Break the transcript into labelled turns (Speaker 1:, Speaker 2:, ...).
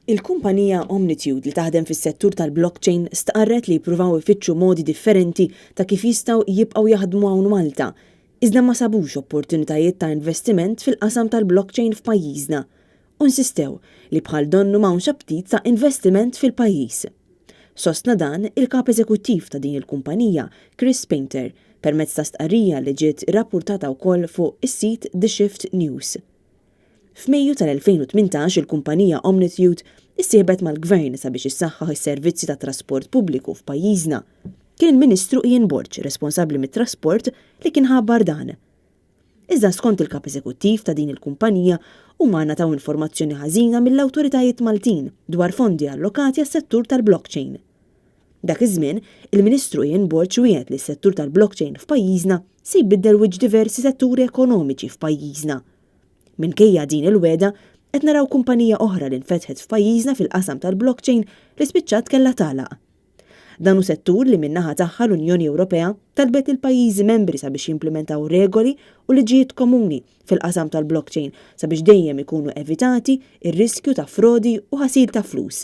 Speaker 1: Il-kumpanija Omnitude li taħdem fis-settur tal-blockchain stqarret li jippruvaw ifittxu modi differenti ta' kif jistgħu jibqgħu jaħdmu hawn Malta, iżda ma sabux opportunitajiet ta' investiment fil-qasam tal-blockchain f'pajjiżna u nsistew li bħal donnu m'hawnx aptit ta' investiment fil-pajjiż. Sostna dan il-Kap Eżekuttiv ta' din il-kumpanija, Chris Painter, permezz ta' stqarrija li ġiet irrappurtata wkoll fuq is-sit The Shift News. F'Mejju tal-2018 il-kumpanija Omnitude issieħbet mal-Gvern sabiex issaħħaħ is-servizzi tat-trasport pubbliku f'pajjiżna. Kien il-Ministru Ian Borg, responsabbli mit-trasport, li kien ħabbar dan. Iżda skont il-Kap Eżekuttiv ta' din il-kumpanija, huma ngħataw informazzjoni ħażina mill-awtoritajiet Maltin dwar fondi allokati għas-settur tal-blockchain. Dak iż-żmien, il-Ministru Ian Borg wiegħed li s-settur tal-blockchain f'pajjiżna se jbiddel wiċċ diversi setturi ekonomiċi f'pajjiżna. Minkejja din il-wegħda, qed naraw kumpanija oħra li nfetħet f'pajjiżna fil-qasam tal-blockchain li spiċċat kellha tagħlaq. Dan hu settur li min-naħa tagħha l-Unjoni Ewropea talbet lill-pajjiżi membri sabiex jimplimentaw regoli u liġijiet komuni fil-qasam tal-blockchain sabiex dejjem ikunu evitati r-riskju ta' frodi u ħasil ta' flus.